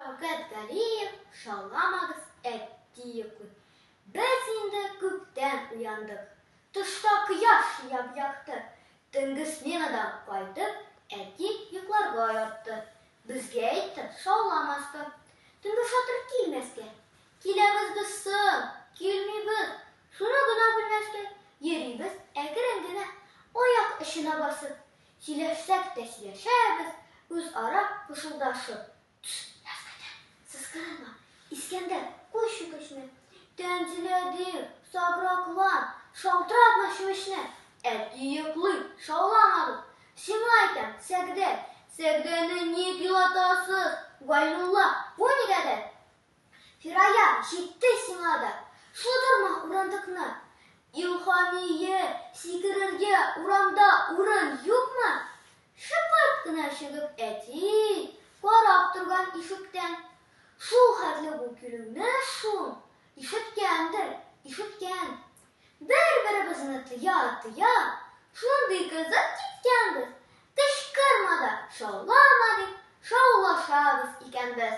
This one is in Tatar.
Шәүкәт Галиев, Шауламагыз, әти йоклый. Без инде күптән уяндык. Тышта кояш яп-якты. Төнге сменадан кайтып, әти йокларга ятты. Безгә әйтте шауламаска, төнге шатыр килмәскә. Киләбез без соң, килмибез, шуны гына белмәскә. Йөрибез әкрен генә, аяк очына басып. Сөйләшсәк тә сөйләшәбез, үзара пышылдашып. Тш, Нәфкәтә, сызгырынма, Искәндәр, куй чүкечне. Тәнзилә дим, саграклан, шалтыратма чүмечне. Әти йоклый, шауламагыз. Сиңа әйтәм, Сәгъдә, Сәгъдәне ник елатасыз? Гайнулла, бу ни гадәт? Фирая, җитте сиңа да! Шудырма урындыкны! Илһамие, сикерергә урамда урын юкмы? Шыпырт кына чыгып әти карап торган ишектән. Шул хәтле бу килүне шул, ишеткәндер, ишеткән. Бер-беребезне тыя-тыя, шундый кызып киткәнбез, кычкырма да, шаулама дип шаулашабыз икәнбез.